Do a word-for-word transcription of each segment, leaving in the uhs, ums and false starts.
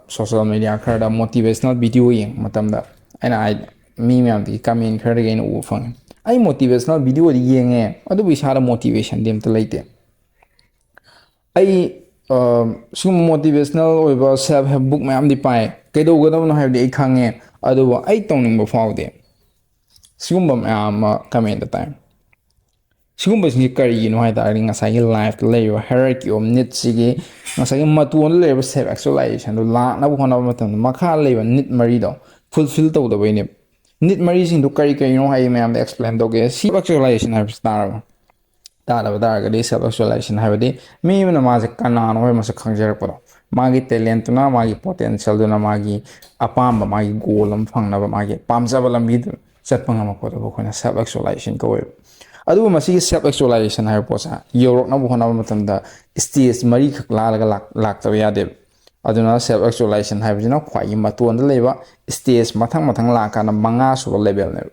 Social media ꯈꯔꯗ motivational video ꯌꯦꯡꯕ ꯃꯇꯝꯗ ꯑꯩꯅ ꯍꯥꯏ, ꯃꯤ ꯃꯌꯥꯝꯗꯒꯤ ꯀꯃꯦꯟ ꯈꯔꯗꯒꯤ ꯑꯩꯅ ꯎꯕ ꯐꯪꯉꯦ, "ꯑꯩ ꯃꯣꯇꯤꯚꯦꯁꯅꯦꯜ ꯚꯤꯗꯤꯑꯣꯗꯤ ꯌꯦꯡꯉꯦ, ꯑꯗꯨꯕꯨ ꯏꯁꯥꯗ ꯃꯣꯇꯤꯚꯦꯁꯟꯗꯤ ꯑꯝꯇ ꯂꯩꯇꯦ꯫ ꯑꯩ ꯑ, ꯁꯤꯒꯨꯝꯕ ꯃꯣꯇꯤꯚꯦꯁꯅꯦꯜ ꯑꯣꯏꯕ ꯁꯦꯜꯐ ꯍꯦꯜꯞ ꯕꯨꯛ ꯃꯌꯥꯝꯗꯤ ꯄꯥꯏ, ꯀꯩꯗꯧꯒꯗꯕꯅꯣ ꯍꯥꯏꯕꯗꯤ ꯑꯩ ꯈꯪꯉꯦ, ꯑꯗꯨꯕꯨ ꯑꯩ ꯇꯧꯅꯤꯡꯕ ꯐꯥꯎꯗꯦ"꯫ ꯁꯤꯒꯨꯝꯕ ꯃꯌꯥꯝ ꯑꯃ ꯀꯃꯦꯟꯗ ꯇꯥꯏ꯫ ꯁꯤꯒꯨꯝꯕꯁꯤꯡꯁꯤ ꯀꯔꯤꯒꯤꯅꯣ ꯍꯥꯏ ꯇꯥꯔꯗꯤ, ꯉꯁꯥꯏꯒꯤ ꯂꯥꯏꯐꯇ ꯂꯩꯔꯤꯕ hierarchy of needsꯁꯤꯒꯤ ꯉꯁꯥꯏꯒꯤ ꯃꯇꯣꯟꯗ ꯂꯩꯔꯤꯕ ꯁꯦꯜꯐ ꯑꯦꯛꯆꯨꯋꯦꯂꯥꯏꯖꯦꯁꯟꯗꯣ ꯂꯥꯛꯅꯕ ꯍꯣꯠꯅꯕ ꯃꯇꯝꯗ ꯃꯈꯥꯗ ꯂꯩꯕ ꯅꯤꯠ ꯃꯔꯤꯗꯣ ꯐꯨꯜꯐꯤꯜ ꯇꯧꯗꯕꯩꯅꯦꯕ꯫ ꯅꯤꯠ ꯃꯔꯤꯁꯤꯡꯗꯣ ꯀꯔꯤ ꯀꯔꯤꯅꯣ ꯑꯩ ꯃꯌꯥꯝꯗ ꯑꯦꯛꯁꯄ꯭ꯂꯦꯟ ꯇꯧꯒꯦ꯫ ꯁꯦꯜꯐ ꯑꯦꯛꯆꯨꯋꯦꯂꯥꯏꯖꯦꯁꯟ ꯍꯥꯏꯕꯁꯤ ꯇꯥꯔꯕ? ꯇꯥꯗꯕ ꯇꯥꯔꯒꯗꯤ, ꯁꯦꯜꯐ ꯑꯦꯛꯆꯨꯋꯦꯂꯥꯏꯖꯦꯁꯟ ꯍꯥꯏꯕꯗꯤ ꯃꯤ ꯑꯃꯅ ꯃꯥꯁꯦ ꯀꯅꯥꯅꯣ ꯍꯥꯏꯕ ꯃꯁꯛ ꯈꯪꯖꯔꯛꯄꯗꯣ, ꯃꯥꯒꯤ ꯇꯦꯂꯦꯟꯠꯇꯨꯅ, ꯃꯥꯒꯤ ꯄꯣꯇꯦꯟꯁꯤꯌꯦꯜꯗꯨꯅ, ꯃꯥꯒꯤ ꯑꯄꯥꯝꯕ, ꯃꯥꯒꯤ ꯒꯣꯜ ꯑꯃ ꯐꯪꯅꯕ, ꯃꯥꯒꯤ ꯄꯥꯝꯖꯕ ꯂꯝꯕꯤꯗꯨ ꯆꯠꯄ ꯉꯝꯃꯛꯄꯗꯨꯕꯨ ꯑꯩꯈꯣꯏꯅ ꯁꯦꯜꯐ ꯑꯦꯛꯆꯨꯋꯦꯂꯥꯏꯖꯦꯁꯟ ꯀꯧꯋꯦꯕ꯫ ꯑꯗꯨꯕꯨ ꯃꯁꯤꯒꯤ ꯁꯦꯜꯐ ꯑꯦꯛꯆꯨꯋꯦꯂꯥꯏꯖꯦꯁꯟ ꯍꯥꯏꯕ ꯄꯣꯠꯁꯦ ꯌꯧꯔꯛꯅꯕ ꯍꯣꯠꯅꯕ ꯃꯇꯝꯗ ꯁ꯭ꯇꯦꯖ ꯃꯔꯤꯈꯛ ꯂꯥꯜꯂꯒ ꯂꯥꯛ-, ꯂꯥꯛꯇꯕ ꯌꯥꯗꯦꯕ꯫ ꯑꯗꯨꯅ ꯁꯦꯜꯐ ꯑꯦꯛꯆꯨꯋꯦꯂꯥꯏꯖꯦꯁꯟ ꯍꯥꯏꯕꯁꯤꯅ ꯈ꯭ꯋꯥꯏꯒꯤ ꯃꯇꯣꯟꯗ ꯂꯩꯕ, ꯁ꯭ꯇꯦꯖ ꯃꯊꯪ ꯃꯊꯪ ꯂꯥꯛꯀꯥꯟꯗ ꯃꯉꯥ ꯁꯨꯕ ꯂꯦꯚꯦꯜꯅꯦꯕ꯫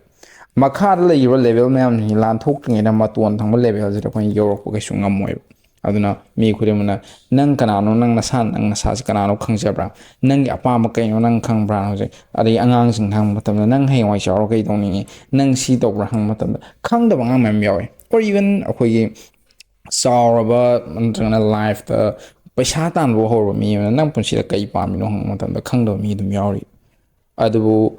ꯃꯈꯥꯗ ꯂꯩꯔꯤꯕ ꯂꯦꯚꯦꯜ ꯃꯌꯥꯝꯁꯤ ꯂꯥꯟꯊꯣꯛꯇ꯭ꯔꯤꯉꯩꯗ ꯃꯇꯣꯟ ꯊꯪꯕ ꯂꯦꯚꯦꯜꯁꯤꯗ ꯑꯩꯈꯣꯏꯅ ꯌꯧꯔꯛꯄ ꯀꯩꯁꯨ ꯉꯝꯃꯣꯏꯕ꯫ ꯑꯗꯨꯅ ꯃꯤ ꯈꯨꯗꯤꯡꯃꯛꯅ, "ꯅꯪ ꯀꯅꯥꯅꯣ? ꯅꯪ ꯅꯁꯥ, ꯅꯪ ꯅꯁꯥꯁꯤ ꯀꯅꯥꯅꯣ ꯈꯪꯖꯕ꯭ꯔꯥ? ꯅꯪꯒꯤ ꯑꯄꯥꯝꯕ ꯀꯩꯅꯣ ꯅꯪ ꯈꯪꯕ꯭ꯔꯥ?" ꯍꯧꯖꯤꯛ, ꯑꯗꯒꯤ ꯑꯉꯥꯡꯁꯤꯡꯗ ꯍꯪꯕ ꯃꯇꯝꯗ, "ꯅꯪ ꯍꯌꯦꯡꯋꯥꯏ ꯆꯥꯎꯔ ꯀꯩ ꯇꯧꯅꯤꯡꯉꯤ? ꯅꯪ ꯁꯤ ꯇꯧꯕ꯭ꯔꯥ?" ꯍꯪꯕ ꯃꯇꯝꯗ ꯈꯪꯗꯕ ꯑꯉꯥꯡ ꯃꯌꯥꯝ ꯌꯥꯎꯋꯦ꯫ Or even ꯑꯩꯈꯣꯏꯒꯤ ꯆꯥꯎꯔꯕ ꯅꯠꯇ꯭ꯔꯒꯅ ꯂꯥꯏꯐꯇ ꯄꯩꯁꯥ ꯇꯥꯟꯕ ꯍꯧꯔꯕ ꯃꯤ ꯑꯃꯅ, "ꯅꯪ ꯄꯨꯟꯁꯤꯗ ꯀꯩ ꯄꯥꯝꯃꯤꯅꯣ?" ꯍꯪꯕ ꯃꯇꯝꯗ ꯈꯪꯗꯕ ꯃꯤ ꯑꯗꯨꯝ ꯌꯥꯎꯔꯤ꯫ ꯑꯗꯨꯕꯨ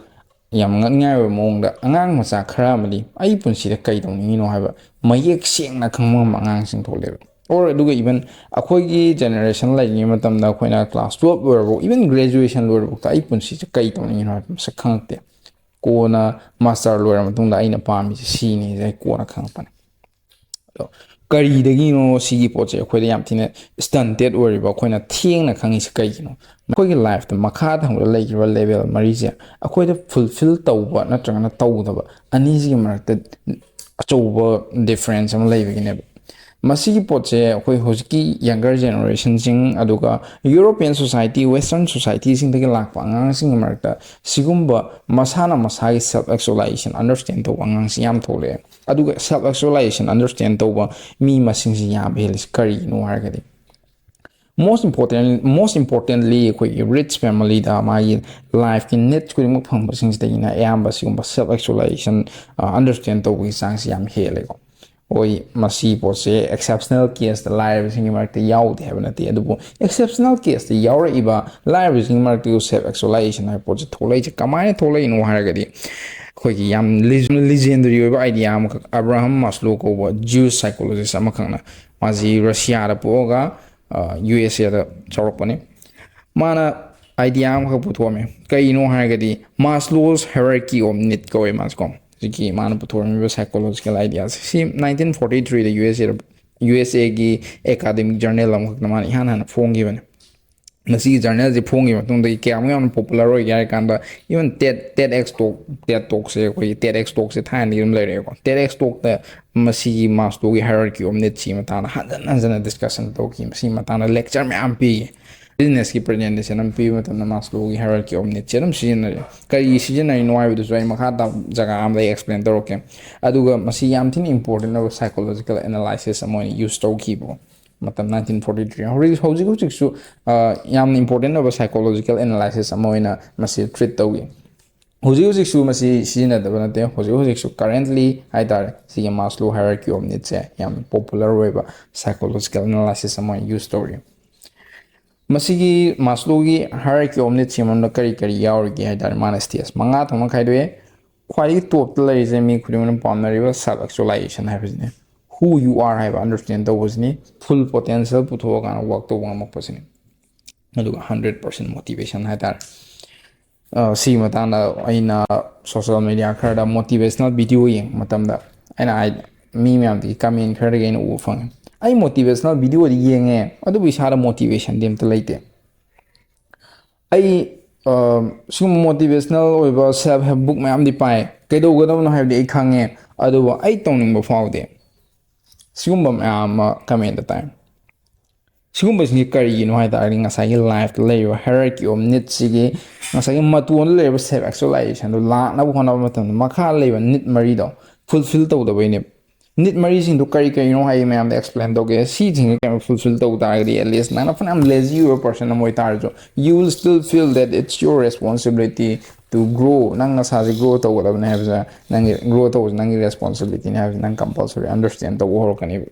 ꯌꯥꯝ ꯉꯛꯅꯤꯡꯉꯥꯏ ꯑꯣꯏꯕ ꯃꯑꯣꯡꯗ, ꯑꯉꯥꯡ ꯃꯆꯥ ꯈꯔ ꯑꯃꯗꯤ "ꯑꯩ ꯄꯨꯟꯁꯤꯗ ꯀꯩ ꯇꯧꯅꯤꯡꯉꯤꯅꯣ" ꯍꯥꯏꯕ ꯃꯌꯦꯛ ꯁꯦꯡꯅ ꯈꯪꯕ ꯉꯝꯕ ꯑꯉꯥꯡꯁꯤꯡ ꯊꯣꯛꯂꯦꯕ꯫ Or ꯑꯗꯨꯒ even ꯑꯩꯈꯣꯏꯒꯤ ꯖꯦꯅꯦꯔꯦꯁꯟ ꯂꯩꯔꯤꯉꯩ ꯃꯇꯝꯗ, ꯑꯩꯈꯣꯏꯅ ꯀ꯭ꯂꯥꯁ ꯇꯨꯌꯦꯜꯞ ꯂꯣꯏꯔꯕꯧ, even ꯒ꯭ꯔꯦꯖꯨꯑꯦꯁꯟ ꯂꯣꯏꯔꯕꯧꯇ "ꯑꯩ ꯄꯨꯟꯁꯤꯁꯦ ꯀꯩ ꯇꯧꯅꯤꯡꯉꯤꯅꯣ" ꯍꯥꯏꯕ ꯃꯁꯛ ꯈꯪꯉꯛꯇꯦ꯫ ꯀꯣꯟꯅ ꯃꯥꯁꯇꯔ ꯂꯣꯏꯔ ꯃꯇꯨꯡꯗ "ꯑꯩꯅ ꯄꯥꯝꯃꯤꯁꯦ ꯁꯤꯅꯤ" ꯍꯥꯏꯁꯦ ꯑꯩ ꯀꯣꯟꯅ ꯈꯪꯉꯛꯄꯅꯦ꯫ ꯑꯗꯣ ꯀꯔꯤꯗꯒꯤꯅꯣ ꯁꯤꯒꯤ ꯄꯣꯠꯁꯦ ꯑꯩꯈꯣꯏꯗ ꯌꯥꯝ ꯊꯤꯅ ꯁ꯭ꯇꯟꯇꯦꯠ ꯑꯣꯏꯔꯤꯕ, ꯑꯩꯈꯣꯏꯅ ꯊꯦꯡꯅ ꯈꯪꯉꯤꯁꯦ ꯀꯩꯒꯤꯅꯣ? ꯑꯩꯈꯣꯏꯒꯤ ꯂꯥꯏꯐꯇ ꯃꯈꯥ ꯊꯪꯕꯗ ꯂꯩꯈꯤꯕ ꯂꯦꯚꯦꯜ ꯃꯔꯤꯁꯦ ꯑꯩꯈꯣꯏꯗ ꯐꯨꯜꯐꯤꯜ ꯇꯧꯕ ꯅꯠꯇ꯭ꯔꯒꯅ ꯇꯧꯗꯕ, ꯑꯅꯤꯁꯤꯒꯤ ꯃꯔꯛꯇ ꯑꯆꯧꯕ ꯗꯤꯐ꯭ꯔꯦꯟꯁ ꯑꯃ ꯂꯩꯕꯒꯤꯅꯦꯕ꯫ ꯃꯁꯤꯒꯤ ꯄꯣꯠꯁꯦ ꯑꯩꯈꯣꯏ ꯍꯧꯖꯤꯛꯀꯤ ꯌꯪꯒꯔ ꯖꯦꯅꯦꯔꯦꯁꯟꯁꯤꯡ, ꯑꯗꯨꯒ ꯌꯨꯔꯣꯄꯤꯌꯟ ꯁꯣꯁꯥꯏꯇꯤ, ꯋꯦꯁꯇꯔꯟ ꯁꯣꯁꯥꯏꯇꯤꯁꯤꯡꯗꯒꯤ ꯂꯥꯛꯄ ꯑꯉꯥꯡꯁꯤꯡꯒꯤ ꯃꯔꯛꯇ ꯁꯤꯒꯨꯝꯕ ꯃꯁꯥꯅ ꯃꯁꯥꯒꯤ ꯁꯦꯜꯐ ꯑꯦꯛꯆꯨꯋꯦꯂꯥꯏꯖꯦꯁꯟ ꯑꯟꯗꯔꯁ꯭ꯇꯦꯟ ꯇꯧꯕ ꯑꯉꯥꯡꯁꯤ ꯌꯥꯝ ꯊꯣꯛꯂꯛꯑꯦ꯫ ꯑꯗꯨꯒ ꯁꯦꯜꯐ ꯑꯦꯛꯆꯨꯋꯦꯂꯥꯏꯖꯦꯁꯟ ꯑꯟꯗꯔꯁ꯭ꯇꯦꯟ ꯇꯧꯕ ꯃꯤ ꯃꯁꯤꯡꯁꯤ ꯌꯥꯝꯕ ꯍꯦꯜꯂꯤꯁꯤ ꯀꯔꯤꯒꯤꯅꯣ ꯍꯥꯏꯔꯒꯗꯤ, Most important, most importantly, ꯑꯩꯈꯣꯏꯒꯤ rich familyꯗ ꯃꯥꯒꯤ lifeꯀꯤ needs ꯈꯨꯗꯤꯡꯃꯛ ꯐꯪꯕꯁꯤꯡꯁꯤꯗꯒꯤꯅ ꯑꯌꯥꯝꯕ ꯁꯤꯒꯨꯝꯕ self actualization, understand ꯇꯧꯕꯒꯤ ꯆꯥꯡꯁꯤ ꯌꯥꯝ ꯍꯦꯜꯂꯦꯀꯣ꯫ ꯍꯣꯏ, ꯃꯁꯤ ꯄꯣꯠꯁꯦ exceptional caseꯇ ꯂꯥꯏꯔꯕꯁꯤꯡꯒꯤ ꯃꯔꯛꯇ ꯌꯥꯎꯗꯦ ꯍꯥꯏꯕ ꯅꯠꯇꯦ, ꯑꯗꯨꯕꯨ exceptional caseꯇ ꯌꯥꯎꯔꯛꯏꯕ ꯂꯥꯏꯔꯕꯁꯤꯡꯒꯤ ꯃꯔꯛꯇꯁꯨ self actualization ꯍꯥꯏꯕ ꯄꯣꯠꯁꯦ ꯊꯣꯛꯂꯛꯏꯁꯦ ꯀꯃꯥꯏꯅ ꯊꯣꯛꯂꯛꯏꯅꯣ ꯍꯥꯏꯔꯒꯗꯤ, ꯑꯩꯈꯣꯏꯒꯤ ꯌꯥꯝ legendary ꯑꯣꯏꯕ idea ꯑꯃꯈꯛ, Abraham Maslow ꯀꯧꯕ Jewish psychologist ꯑꯃꯈꯛꯅ, ꯃꯥꯁꯤ ꯔꯁꯤꯌꯥꯗ ꯄꯣꯛꯑꯒ ꯌꯨ ꯑꯦꯁ ꯑꯦꯗ ꯆꯥꯎꯔꯛꯄꯅꯤ꯫ ꯃꯥꯅ idea ꯑꯃꯈꯛ ꯄꯨꯊꯣꯛꯑꯝꯃꯦ꯫ ꯀꯩꯅꯣ ꯍꯥꯏꯔꯒꯗꯤ Maslow's hierarchy of need ꯀꯧꯋꯦ ꯃꯥꯁꯦꯀꯣ꯫ ꯍꯧꯖꯤꯛꯀꯤ ꯃꯥꯅ ꯄꯨꯊꯣꯔꯝꯃꯤꯕ psychological ideaꯁꯦ ꯁꯤ nineteen forty threeꯗ ꯌꯨ ꯑꯦꯁ ꯑꯦ, ꯌꯨ ꯑꯦꯁ ꯑꯦꯒꯤ academic journal ꯑꯃꯈꯛꯇ ꯃꯥꯅ ꯏꯍꯥꯟ ꯍꯥꯟꯅ ꯐꯣꯡꯈꯤꯕꯅꯦ꯫ ꯃꯁꯤꯒꯤ journalꯁꯤ ꯐꯣꯡꯈꯤꯕ ꯃꯇꯨꯡꯗꯒꯤ ꯀꯌꯥꯃꯨꯛ ꯌꯥꯝꯅ popular ꯑꯣꯏꯒꯦ ꯍꯥꯏꯔ ꯀꯥꯟꯗ, even TED, TEDx talk, TED talkꯁꯦ, ꯑꯩꯈꯣꯏꯒꯤ TEDx talkꯁꯦ ꯊꯥꯏꯅꯗꯒꯤ ꯑꯗꯨꯝ ꯂꯩꯔꯛꯑꯦꯀꯣ꯫ TEDx talkꯇ ꯃꯁꯤꯒꯤ Maslowꯒꯤ hierarchy of needꯁꯤ ꯃꯇꯥꯡꯗ ꯍꯟꯖꯟ ꯍꯟꯖꯟꯅ discussion ꯇꯧꯈꯤ꯫ ꯃꯁꯤꯒꯤ ꯃꯇꯥꯡꯗ lecture ꯃꯌꯥꯝ ꯄꯤꯈꯤ꯫ Businessꯀꯤ presentation ꯑꯃ ꯄꯤꯕ ꯃꯇꯝꯗ Maslowꯒꯤ hierarchy of needꯁꯦ ꯑꯗꯨꯝ ꯁꯤꯖꯤꯟꯅꯔꯦ꯫ ꯀꯔꯤ ꯁꯤꯖꯤꯟꯅꯔꯤꯅꯣ ꯍꯥꯏꯕꯗꯨꯁꯨ ꯑꯩ ꯃꯈꯥ ꯇꯥꯕ ꯖꯒꯥ ꯑꯃꯗ ꯑꯩ explain ꯇꯧꯔꯛꯀꯦ꯫ ꯑꯗꯨꯒ ꯃꯁꯤ ꯌꯥꯝ ꯊꯤꯅ important ꯑꯣꯏꯕ psychological analysis ꯑꯃ ꯑꯣꯏꯅ use ꯇꯧꯈꯤꯕ ꯃꯇꯝ nineteen forty three꯫ ꯍꯧꯖꯤꯛ, ꯍꯧꯖꯤꯛ ꯍꯧꯖꯤꯛꯁꯨ, ꯑ, ꯌꯥꯝꯅ important ꯑꯣꯏꯕ psychological analysis ꯑꯃ ꯑꯣꯏꯅ ꯃꯁꯤ treat ꯇꯧꯏ꯫ ꯍꯧꯖꯤꯛ ꯍꯧꯖꯤꯛꯁꯨ ꯃꯁꯤ ꯁꯤꯖꯤꯟꯅꯗꯕ ꯅꯠꯇꯦ꯫ ꯍꯧꯖꯤꯛ ꯍꯧꯖꯤꯛꯁꯨ currently ꯍꯥꯏꯇꯥꯔꯦ, ꯁꯤꯒꯤ Maslow hierarchy of needꯁꯦ ꯌꯥꯝ popular ꯑꯣꯏꯕ psychological analysis ꯑꯃ ꯑꯣꯏꯅ use ꯇꯧꯔꯤ꯫ ꯃꯁꯤꯒꯤ Maslowꯒꯤ hierarchy of needꯁꯤ ꯃꯅꯨꯡꯗ ꯀꯔꯤ ꯀꯔꯤ ꯌꯥꯎꯔꯤꯒꯦ ꯍꯥꯏ ꯇꯥꯔꯗꯤ, ꯃꯥꯅ stage ꯃꯉꯥ ꯊꯣꯛꯅ ꯈꯥꯏꯗꯣꯛꯑꯦ꯫ ꯈ꯭ꯋꯥꯏꯗꯒꯤ topꯇ ꯂꯩꯔꯤꯁꯦ ꯃꯤ ꯈꯨꯗꯤꯡꯃꯛꯅ ꯄꯥꯝꯅꯔꯤꯕ self actualization ꯍꯥꯏꯕꯁꯤꯅꯤ꯫ Who you are ꯍꯥꯏꯕ understand ꯇꯧꯕꯁꯤꯅꯤ꯫ Full potential ꯄꯨꯊꯣꯛꯑꯀꯥꯟꯗ work ꯇꯧꯕ ꯉꯝꯃꯛꯄꯁꯤꯅꯤ꯫ ꯑꯗꯨꯒ hundred percent motivation ꯍꯥꯏ ꯇꯥꯔꯦ꯫ ꯑ, ꯁꯤꯒꯤ ꯃꯇꯥꯡꯗ ꯑꯩꯅ social media ꯈꯔꯗ motivational video ꯌꯦꯡꯕ ꯃꯇꯝꯗ ꯑꯩꯅ ꯍꯥꯏ, ꯃꯤ ꯃꯌꯥꯝꯗꯒꯤ comment ꯈꯔꯗꯒꯤ ꯑꯩꯅ ꯎꯕ ꯐꯪꯉꯦ, "ꯑꯩ motivational videoꯗꯤ ꯌꯦꯡꯉꯦ, ꯑꯗꯨꯕꯨ ꯏꯁꯥꯗ motivationꯗꯤ ꯑꯝꯇ ꯂꯩꯇꯦ꯫ ꯑꯩ, ꯑ, ꯁꯤꯒꯨꯝꯕ motivational ꯑꯣꯏꯕ self help book ꯃꯌꯥꯝꯗꯤ ꯄꯥꯏ, ꯀꯩꯗꯧꯒꯗꯕꯅꯣ ꯍꯥꯏꯕꯗꯤ ꯑꯩ ꯈꯪꯉꯦ, ꯑꯗꯨꯕꯨ ꯑꯩ ꯇꯧꯅꯤꯡꯕ ꯐꯥꯎꯗꯦ"꯫ ꯁꯤꯒꯨꯝꯕ ꯃꯌꯥꯝ ꯑꯃ comment ꯇꯥꯏ꯫ ꯁꯤꯒꯨꯝꯕꯁꯤꯡꯁꯤ ꯀꯔꯤꯒꯤꯅꯣ ꯍꯥꯏ ꯇꯥꯔꯗꯤ, ꯉꯁꯥꯏꯒꯤ lifeꯇ ꯂꯩꯔꯤꯕ hierarchy of needꯁꯤꯒꯤ ꯉꯁꯥꯏꯒꯤ ꯃꯇꯣꯟꯗ ꯂꯩꯔꯤꯕ self actualizationꯗꯣ ꯂꯥꯛꯅꯕ ꯍꯣꯠꯅꯕ ꯃꯇꯝꯗ ꯃꯈꯥꯗ ꯂꯩꯕ need ꯃꯔꯤꯗꯣ fulfill ꯇꯧꯗꯕꯩꯅꯦꯕ꯫ ꯅꯤꯠ ꯃꯔꯤꯁꯤꯡꯗꯨ ꯀꯔꯤ ꯀꯔꯤꯅꯣ ꯍꯥꯏ ꯃꯌꯥꯝꯗ ꯑꯦꯛꯁꯄ꯭ꯂꯦꯟ ꯇꯧꯒꯦ꯫ ꯁꯤꯁꯤꯡꯁꯦ ꯀꯩꯅꯣ ꯐꯨꯜꯐꯤꯜ ꯇꯧ ꯇꯥꯔꯒꯗꯤ, at least ꯅꯪꯅ ꯐꯅꯌꯥꯝ ꯂꯦꯖꯤ ꯑꯣꯏꯕ ꯄꯔꯁꯟ ꯑꯃ ꯑꯣꯏꯇꯥꯔꯁꯨ, you will still feel that it's your responsibility to grow. ꯅꯪ ꯅꯁꯥꯁꯦ ꯒ꯭ꯔꯣ ꯇꯧꯒꯗꯕꯅꯦ ꯍꯥꯏꯕꯁꯦ, ꯅꯪꯒꯤ ꯒ꯭ꯔꯣ ꯇꯧꯕꯁꯦ ꯅꯪꯒꯤ ꯔꯦꯁꯄꯣꯟꯁꯤꯕꯤꯂꯤꯇꯤꯅꯦ ꯍꯥꯏꯕꯁꯦ ꯅꯪ ꯀꯝꯄꯜꯁꯔꯤ ꯑꯟꯗꯔꯁꯇꯦꯟ ꯇꯧꯕ ꯍꯧꯔꯛꯀꯅꯦꯕ꯫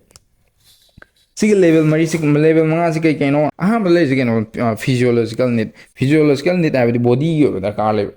ꯁꯤꯒꯤ ꯂꯦꯚꯦꯜ ꯃꯔꯤꯁꯤ, ꯂꯦꯚꯦꯜ ꯃꯉꯥꯁꯤ ꯀꯩ ꯀꯩꯅꯣ? ꯑꯍꯥꯟꯕ ꯂꯩꯔꯤꯁꯦ ꯀꯩꯅꯣ? ꯐꯤꯖꯤꯌꯣꯂꯣꯖꯤꯀꯦꯜ ꯅꯤꯠ꯫ ꯐꯤꯖꯤꯌꯣꯂꯣꯖꯤꯀꯦꯜ ꯅꯤꯠ ꯍꯥꯏꯕꯗꯤ ꯕꯣꯗꯤꯒꯤ ꯑꯣꯏꯕ ꯗꯔꯀꯥꯔ ꯂꯩꯕ꯫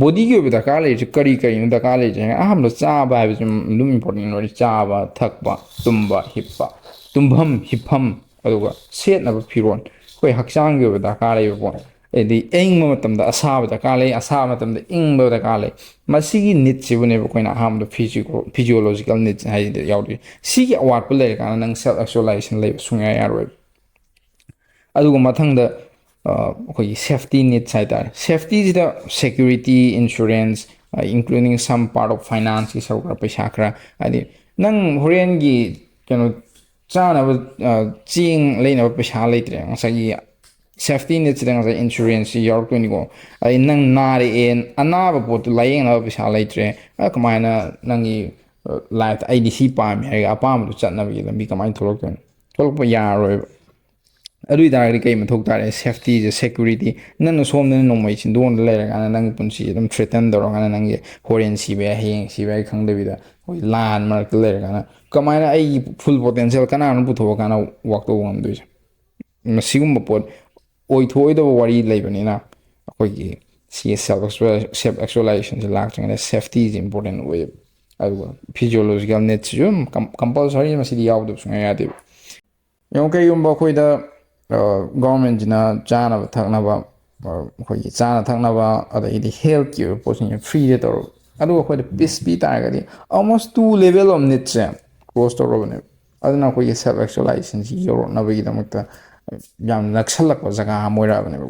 ꯕꯣꯗꯤꯒꯤ ꯑꯣꯏꯕ ꯗꯔꯀꯥꯔ ꯂꯩꯔꯤꯁꯦ ꯀꯔꯤ ꯀꯔꯤꯅꯣ ꯗꯔꯀꯥꯔ ꯂꯩꯔꯤꯁꯦ? ꯑꯍꯥꯟꯕꯗ ꯆꯥꯕ ꯍꯥꯏꯕꯁꯤ ꯑꯗꯨꯝ ꯏꯝꯄꯣꯔꯇꯦꯟ ꯑꯣꯏꯔꯦ꯫ ꯆꯥꯕ, ꯊꯛꯄ, ꯇꯨꯝꯕ, ꯍꯤꯞꯄ꯫ ꯇꯨꯝꯐꯝ, ꯍꯤꯞꯐꯝ, ꯑꯗꯨꯒ ꯁꯦꯠꯅꯕ ꯐꯤꯔꯣꯜ, ꯑꯩꯈꯣꯏ ꯍꯛꯆꯥꯡꯒꯤ ꯑꯣꯏꯕ ꯗꯔꯀꯥꯔ ꯂꯩꯕ ꯄꯣꯠ꯫ ꯍꯥꯏꯗꯤ ꯑꯏꯪꯕ ꯃꯇꯝꯗ ꯑꯁꯥꯕ ꯗꯔꯀꯥꯔ ꯂꯩ, ꯑꯁꯥꯕ ꯃꯇꯝꯗ ꯏꯪꯕ ꯗꯔꯀꯥꯔ ꯂꯩ꯫ ꯃꯁꯤꯒꯤ ꯅꯤꯠꯁꯤꯕꯨꯅꯦꯕ ꯑꯩꯈꯣꯏꯅ ꯑꯍꯥꯟꯕꯗ ꯐꯤꯖꯤꯀꯣ ꯐꯤꯖꯤꯌꯣꯂꯣꯖꯤꯀꯦꯜ ꯅꯤꯠꯁ ꯍꯥꯏꯁꯤꯗ ꯌꯥꯎꯗꯣꯏꯁꯦ꯫ ꯁꯤꯒꯤ ꯑꯋꯥꯠꯄ ꯂꯩꯔꯀꯥꯟꯗ ꯅꯪ ꯁꯦꯜꯐ ꯑꯦꯛꯆꯨꯋꯦꯂꯥꯏꯖꯦꯁꯟ ꯂꯩꯕ ꯁꯨꯡꯌꯥ ꯌꯥꯔꯣꯏꯕ꯫ ꯑꯗꯨꯒ ꯃꯊꯪꯗ ꯑ, ꯑꯩꯈꯣꯏꯒꯤ ꯁꯦꯐꯇꯤ ꯅꯤꯠꯁ ꯍꯥꯏꯇꯥꯔꯦ꯫ ꯁꯦꯐꯇꯤꯁꯤꯗ security, insurance, including some part of ꯐꯥꯏꯅꯥꯟꯁꯀꯤ ꯁꯔꯨꯛ ꯈꯔ, ꯄꯩꯁꯥ ꯈꯔ, ꯍꯥꯏꯗꯤ ꯅꯪ ꯍꯣꯔꯦꯟꯒꯤ ꯀꯩꯅꯣ ꯆꯥꯅꯕ, ꯑ, ꯆꯦꯡ ꯂꯩꯅꯕ ꯄꯩꯁꯥ ꯂꯩꯇ꯭ꯔꯦ, ꯉꯁꯥꯏꯒꯤ ꯁꯦꯐꯇꯤ ꯅꯤꯠꯁꯤꯗ ꯉꯁꯥꯏ ꯏꯟꯁꯨꯔꯦꯟꯁꯁꯤ ꯌꯥꯎꯔꯛꯇꯣꯏꯅꯤꯀꯣ꯫ ꯑꯗꯩ ꯅꯪ ꯅꯥꯔꯛꯑꯦ, ꯑꯅꯥꯕ ꯄꯣꯠꯇꯨ ꯂꯥꯏꯌꯦꯡꯅꯕ ꯄꯩꯁꯥ ꯂꯩꯇ꯭ꯔꯦ, ꯑ, ꯀꯃꯥꯏꯅ ꯅꯪꯒꯤ, ꯑ, ꯂꯥꯏꯐꯇ "ꯑꯩꯗꯤ ꯁꯤ ꯄꯥꯝꯃꯦ" ꯍꯥꯏꯔꯒ ꯑꯄꯥꯝꯕꯗꯨ ꯆꯠꯅꯕꯒꯤ ꯂꯝꯕꯤ ꯀꯃꯥꯏꯅ ꯊꯣꯛꯂꯛꯇꯣꯏꯅꯣ? ꯊꯣꯛꯂꯛꯄ ꯌꯥꯔꯣꯏꯕ꯫ ꯑꯗꯨ ꯑꯣꯏꯇꯥꯔꯒꯗꯤ ꯀꯩ ꯃꯊꯧ ꯇꯥꯔꯦ? ꯁꯦꯐꯇꯤꯁꯦ, ꯁꯦꯀ꯭ꯌꯨꯔꯤꯇꯤ꯫ ꯅꯪꯅ ꯁꯣꯝꯗꯅ ꯅꯣꯡꯃꯩ ꯆꯤꯟꯗꯣꯛꯅ ꯂꯩꯔꯀꯥꯟꯗ ꯅꯪꯒꯤ ꯄꯨꯟꯁꯤꯁꯦ ꯑꯗꯨꯝ ꯊ꯭ꯔꯦꯇꯟ ꯇꯧꯔꯀꯥꯟꯗ ꯅꯪꯒꯤ ꯍꯣꯔꯦꯟ ꯁꯤꯕ ꯌꯥꯏ, ꯍꯌꯦꯡ ꯁꯤꯕ ꯌꯥꯏ ꯈꯪꯗꯕꯤꯗ ꯑꯩꯈꯣꯏ ꯂꯥꯟ ꯃꯔꯛꯇ ꯂꯩꯔꯀꯥꯟꯗ ꯀꯃꯥꯏꯅ ꯑꯩꯒꯤ ꯐꯨꯜ ꯄꯣꯇꯦꯟꯁꯤꯌꯦꯜ ꯀꯅꯥꯅ ꯄꯨꯊꯣꯛꯑꯀꯥꯟꯗ ꯋꯥꯛ ꯇꯧꯕ ꯉꯝꯗꯣꯏꯁꯦ? ꯃꯁꯤꯒꯨꯝꯕ ꯄꯣꯠ ꯑꯣꯏꯊꯣꯛꯑꯣꯏꯗꯕ ꯋꯥꯔꯤ ꯂꯩꯕꯅꯤꯅ ꯑꯩꯈꯣꯏꯒꯤ ꯁꯤ ꯁꯦꯜꯐ ꯁꯦꯜꯐ ꯑꯦꯛꯆꯨꯋꯦꯂꯥꯏꯖꯦꯁꯟꯁꯦ ꯂꯥꯛꯇ꯭ꯔꯤꯉꯩꯗ ꯁꯦꯐꯇꯤꯁꯦ ꯏꯝꯄꯣꯔꯇꯦꯟ ꯑꯣꯏꯌꯦꯕ꯫ ꯑꯗꯨꯒ ꯐꯤꯖꯤꯌꯣꯂꯣꯖꯤꯀꯦꯜ ꯅꯤꯠꯁꯤꯁꯨ ꯑꯗꯨꯝ ꯀꯝ-, ꯀꯝꯄꯜꯁꯔꯤ ꯃꯁꯤꯗꯤ ꯌꯥꯎꯗꯕ ꯁꯨꯡꯌꯥ ꯌꯥꯗꯦꯕ꯫ ꯌꯦꯡꯉꯣ, ꯀꯩꯒꯨꯝꯕ ꯑꯩꯈꯣꯏꯗ, ꯑ, ꯒꯚꯔꯟꯃꯦꯟꯠꯁꯤꯅ ꯆꯥꯅꯕ ꯊꯛꯅꯕ, ꯑ, ꯑꯩꯈꯣꯏꯒꯤ ꯆꯥꯅ ꯊꯛꯅꯕ, ꯑꯗꯒꯤꯗꯤ ꯍꯦꯜꯠꯀꯤ ꯑꯣꯏꯕ ꯄꯣꯠꯁꯤꯡꯁꯦ ꯐ꯭ꯔꯤꯗ ꯇꯧꯔꯕ, ꯑꯗꯨꯒ ꯑꯩꯈꯣꯏꯗ ꯄꯤꯁ ꯄꯤ ꯇꯥꯔꯒꯗꯤ almost two level of needsꯁꯦ ꯀ꯭ꯔꯣꯁ ꯇꯧꯔꯕꯅꯦꯕ꯫ ꯑꯗꯨꯅ ꯑꯩꯈꯣꯏꯒꯤ ꯁꯦꯜꯐ ꯑꯦꯛꯆꯨꯋꯦꯂꯥꯏꯖꯦꯁꯟꯁꯤ ꯌꯧꯔꯛꯅꯕꯒꯤꯗꯃꯛꯇ ꯌꯥꯝ ꯅꯛꯁꯜꯂꯛꯄ ꯖꯒꯥ ꯑꯃ ꯑꯣꯏꯔꯛꯑꯕꯅꯦꯕ꯫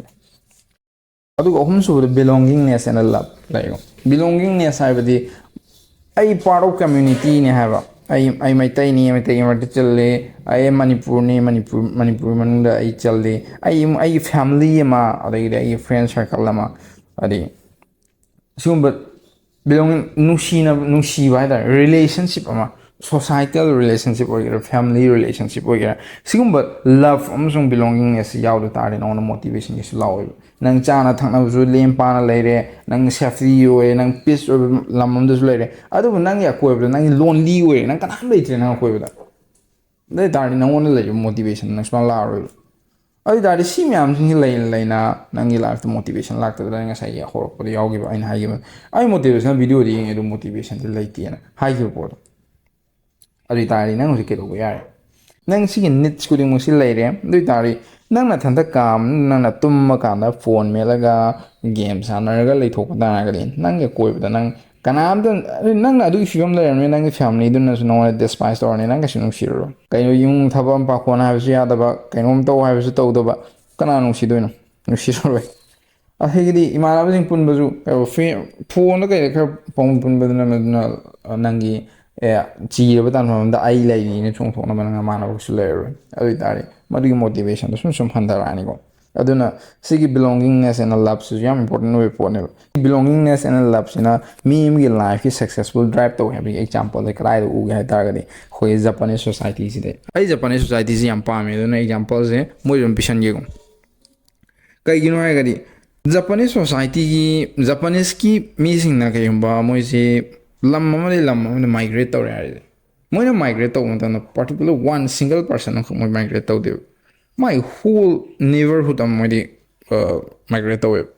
ꯑꯗꯨꯒ ꯑꯍꯨꯝꯁꯨꯕꯗ ꯕꯤꯂꯣꯡꯒꯤꯡꯅꯦꯁ ꯑꯦꯟ ꯂꯞ ꯂꯩꯔꯣ꯫ ꯕꯤꯂꯣꯡꯒꯤꯡꯅꯦꯁ ꯍꯥꯏꯕꯗꯤ ꯑꯩ ꯄꯥꯔꯠ ꯑꯣꯐ ꯀꯝꯃ꯭ꯌꯨꯅꯤꯇꯤꯅꯦ ꯍꯥꯏꯕ꯫ ꯑꯩ, ꯑꯩ ꯃꯩꯇꯩꯅꯤ, ꯃꯩꯇꯩꯒꯤ ꯃꯔꯛꯇ ꯆꯜꯂꯤ꯫ ꯑꯩ ꯃꯅꯤꯄꯨꯔꯅꯤ, ꯃꯅꯤꯄꯨꯔ, ꯃꯅꯤꯄꯨꯔ ꯃꯅꯨꯡꯗ ꯑꯩ ꯆꯜꯂꯤ꯫ ꯑꯩ, ꯑꯩꯒꯤ ꯐꯦꯃꯤꯂꯤ ꯑꯃ, ꯑꯗꯒꯤꯗꯤ ꯑꯩꯒꯤ ꯐ꯭ꯔꯦꯟ ꯁꯔꯀꯜ ꯑꯃ, ꯍꯥꯏꯗꯤ ꯁꯤꯒꯨꯝꯕ ꯕꯤꯂꯣꯡꯒꯤꯡ, ꯅꯨꯡꯁꯤꯅꯕ, ꯅꯨꯡꯁꯤꯕ ꯍꯥꯏꯇꯥꯔꯦ, ꯔꯤꯂꯦꯁꯟꯁꯤꯞ ꯑꯃ, societal relationship ꯑꯣꯏꯒꯦꯔꯥ, family relationship ꯑꯣꯏꯒꯦꯔꯥ, ꯁꯤꯒꯨꯝꯕ love ꯑꯃꯁꯨꯡ belongingness ꯌꯥꯎꯗ ꯇꯥꯔꯗꯤ ꯅꯉꯣꯟꯗ motivation ꯀꯩꯁꯨ ꯂꯥꯛꯑꯣꯏꯕ. ꯅꯪ ꯆꯥꯅ ꯊꯛꯅꯕꯁꯨ ꯂꯦꯝ ꯄꯥꯅ ꯂꯩꯔꯦ, ꯅꯪ safety ꯑꯣꯏꯔꯦ, ꯅꯪ peace ꯑꯣꯏꯕ ꯂꯝ ꯑꯃꯗꯁꯨ ꯂꯩꯔꯦ, ꯑꯗꯨꯕꯨ ꯅꯪꯒꯤ ꯑꯀꯣꯏꯕꯗ ꯅꯪꯒꯤ lonely ꯑꯣꯏꯔꯦ, ꯅꯪ ꯀꯅꯥꯝ ꯂꯩꯇ꯭ꯔꯦ ꯅꯪ ꯑꯀꯣꯏꯕꯗ. ꯑꯗꯨ ꯑꯣꯏ ꯇꯥꯔꯗꯤ ꯅꯉꯣꯟꯗ ꯂꯩꯕ motivation ꯅꯪ ꯁꯨꯡꯂꯥꯛ ꯂꯥꯛꯑꯔꯣꯏꯕ. ꯑꯗꯨ ꯑꯣꯏ ꯇꯥꯔꯗꯤ ꯁꯤ ꯃꯌꯥꯝꯁꯤꯡꯁꯤ ꯂꯩꯅ ꯂꯩꯅ ꯅꯪꯒꯤ life ꯇ motivation ꯂꯥꯛꯇꯕꯗ, ꯑꯩ ꯉꯁꯥꯏꯒꯤ ꯍꯧꯔꯛꯄꯗ ꯌꯥꯎꯈꯤꯕ ꯑꯩꯅ ꯍꯥꯏꯈꯤꯕ, ꯑꯩ motivation ꯅ video ꯗ ꯌꯦꯡꯉꯦ ꯑꯗꯨ motivation ꯗꯤ ꯂꯩꯇꯦꯅ ꯍꯥꯏꯈꯤꯕ ꯄꯣꯠꯇꯣ. ꯑꯗꯨ ꯑꯣꯏ ꯇꯥꯔꯗꯤ ꯅꯪ ꯍꯧꯖꯤꯛ ꯀꯩꯗꯧꯕ ꯌꯥꯔꯦ? ꯅꯪ ꯁꯤꯒꯤ needs ꯈꯨꯗꯤꯡꯃꯛꯁꯤ ꯂꯩꯔꯦ. ꯑꯗꯨ ꯑꯣꯏ ꯇꯥꯔꯗꯤ ꯅꯪ ꯅꯊꯟꯇ ꯀꯥ ꯃꯅꯨꯡꯗ ꯅꯪꯅ ꯇꯨꯝꯕ ꯀꯥꯟꯗ phone ꯃꯦꯠꯂꯒ game ꯁꯥꯟꯅꯔꯒ ꯂꯩꯊꯣꯛꯄ ꯇꯥꯔꯒꯗꯤ, ꯅꯪꯒꯤ ꯑꯀꯣꯏꯕꯗ ꯅꯪ ꯀꯅꯥꯝꯇ, ꯅꯪꯅ ꯑꯗꯨꯒꯤ ꯐꯤꯕꯝ ꯂꯩꯔꯕꯅꯤꯅ ꯅꯪꯒꯤ family ꯗꯨꯅꯁꯨ ꯅꯉꯣꯟꯗ despise ꯇꯧꯔꯅꯤ, ꯅꯪ ꯀꯩꯁꯨ ꯅꯨꯡꯁꯤꯔꯔꯣꯏ. ꯀꯩꯅꯣ, ꯏꯃꯨꯡ ꯊꯕꯛ ꯑꯃ ꯄꯥꯈꯣꯟ ꯍꯥꯏꯕꯁꯨ ꯌꯥꯗꯕ, ꯀꯩꯅꯣꯝ ꯇꯧ ꯍꯥꯏꯕꯁꯨ ꯇꯧꯗꯕ, ꯀꯅꯥ ꯅꯨꯡꯁꯤꯗꯣꯏꯅꯣ? ꯅꯨꯡꯁꯤꯔꯔꯣꯏ. ꯑꯗꯒꯤꯗꯤ ꯏꯃꯥꯟꯅꯕꯁꯤꯡ ꯄꯨꯟꯕꯁꯨ, ꯐꯦ-, phone ꯗ ꯀꯩꯗ ꯈꯔ ꯄꯥꯎ ꯄꯨꯟꯕꯗꯨꯅ, ꯃꯗꯨꯅ, ꯑ, ꯅꯪꯒꯤ, ꯑꯦ, ꯆꯤꯔꯕ ꯇꯥꯟꯐꯝ ꯑꯃꯗ ꯑꯩ ꯂꯩꯔꯤꯅ ꯆꯣꯡꯊꯣꯛꯅꯕ ꯅꯪ ꯅꯃꯥꯟꯅꯕꯁꯨ ꯂꯩꯔꯔꯣꯏ. ꯑꯗꯨ ꯑꯣꯏ ꯇꯥꯔꯗꯤ ꯃꯗꯨꯒꯤ motivation ꯗꯣ ꯁꯨꯝ ꯁꯨꯝ ꯍꯟꯊꯔꯛꯑꯅꯤꯀꯣ. ꯑꯗꯨꯅ ꯁꯤꯒꯤ belongingness and love ꯁꯤꯁꯨ ꯌꯥꯝ important ꯑꯣꯏꯕ ꯄꯣꯠꯅꯦꯕ. Belongingness and love ꯁꯤꯅ ꯃꯤ ꯑꯃꯒꯤ life ꯀꯤ successful drive ꯇꯧꯋꯦ ꯍꯥꯏꯕꯒꯤ example ꯁꯦ ꯀꯗꯥꯏꯗ ꯎꯒꯦ ꯍꯥꯏ ꯇꯥꯔꯒꯗꯤ, ꯑꯩꯈꯣꯏ Japanese society ꯁꯤꯗ. ꯑꯩ Japanese society ꯁꯤ ꯌꯥꯝ ꯄꯥꯝꯃꯦ, ꯑꯗꯨꯅ example ꯁꯦ ꯃꯣꯏ ꯑꯗꯨꯝ ꯄꯤꯁꯟꯒꯦꯀꯣ. ꯀꯩꯒꯤꯅꯣ ꯍꯥꯏꯔꯒꯗꯤ, Japanese society ꯒꯤ, Japanese ꯀꯤ ꯃꯤꯁꯤꯡꯅ ꯀꯩꯒꯨꯝꯕ ꯃꯣꯏꯁꯤ ꯂꯝ ꯑꯃꯗꯒꯤ ꯂꯝ ꯑꯃꯗ migrate ꯇꯧꯔꯦ ꯍꯥꯏꯔꯗꯤ, ꯃꯣꯏꯅ migrate ꯇꯧꯕ ꯃꯇꯝꯗ particular one single person ꯑꯃꯈꯛ ꯃꯣꯏ migrate ꯇꯧꯗꯦꯕ. ꯃꯥꯏ whole neighborhood ꯑꯃ ꯃꯣꯏꯗꯤ, ꯑ, migrate ꯇꯧꯋꯦꯕ.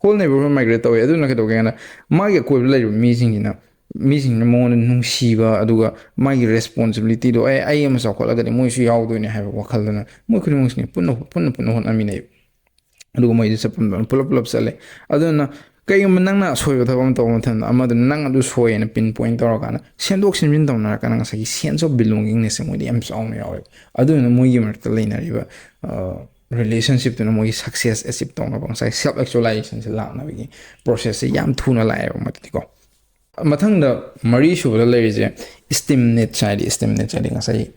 Whole neighborhood migrate ꯇꯧꯋꯦ. ꯑꯗꯨꯅ ꯀꯩꯗꯧꯒꯦ ꯍꯥꯏꯅ, ꯃꯥꯒꯤ ꯑꯀꯣꯏꯕꯗ ꯂꯩꯔꯤꯕ ꯃꯤꯁꯤꯡꯁꯤꯅ, ꯃꯤꯁꯤꯡꯁꯤꯅ ꯃꯉꯣꯟꯗ ꯅꯨꯡꯁꯤꯕ, ꯑꯗꯨꯒ ꯃꯥꯒꯤ responsibility ꯗꯣ, "ꯑꯦ, ꯑꯩ ꯑꯃ ꯆꯥꯎꯈꯠꯂꯒꯗꯤ ꯃꯣꯏꯁꯨ ꯌꯥꯎꯗꯣꯏꯅꯦ" ꯍꯥꯏꯕ ꯋꯥꯈꯜꯗꯨꯅ ꯃꯣꯏ ꯈꯨꯗꯤꯡꯃꯛꯁꯤꯅ ꯄꯨꯟꯅ, ꯄꯨꯟꯅ, ꯄꯨꯟꯅ ꯍꯣꯠꯅꯃꯤꯟꯅꯩꯕ꯫ ꯑꯗꯨꯒ ꯃꯣꯏꯗꯤ ꯆꯠꯐꯝꯗꯣ ꯄꯨꯂꯞ ꯄꯨꯂꯞ ꯆꯠꯂꯦ꯫ ꯑꯗꯨꯅ ꯀꯩꯒꯨꯝꯕ ꯅꯪꯅ ꯑꯁꯣꯏꯕ ꯊꯕꯛ ꯑꯃ ꯇꯧꯕ ꯃꯇꯝꯗ, ꯑꯃꯗꯨꯅ ꯅꯪ ꯑꯗꯨ ꯁꯣꯏꯌꯦꯅ pinpoint ꯇꯧꯔꯀꯥꯟꯗ, ꯁꯦꯝꯗꯣꯛ ꯁꯦꯝꯖꯤꯟ ꯇꯧꯅꯔꯀꯥꯟꯗ ꯉꯁꯥꯏꯒꯤ sense of belongingness ꯁꯦ ꯃꯣꯏꯗꯤ ꯌꯥꯝ ꯆꯥꯎꯅ ꯌꯥꯎꯋꯦꯕ꯫ ꯑꯗꯨꯗꯨꯅ ꯃꯣꯏꯒꯤ ꯃꯔꯛꯇ ꯂꯩꯅꯔꯤꯕ, ꯑ, relationship ꯇꯨꯅ ꯃꯣꯏꯒꯤ success achieve ꯇꯧꯅꯕ, ꯉꯁꯥꯏ self actualization ꯁꯦ ꯂꯥꯛꯅꯕꯒꯤ process ꯁꯦ ꯌꯥꯝ ꯊꯨꯅ ꯂꯥꯛꯑꯦꯕ ꯃꯣꯏꯗꯗꯤꯀꯣ꯫ ꯃꯊꯪꯗ, ꯃꯔꯤꯁꯨꯕꯗ ꯂꯩꯔꯤꯁꯦ esteem needs ꯍꯥꯏꯗꯤ, esteem needs ꯍꯥꯏꯗꯤ ꯉꯁꯥꯏ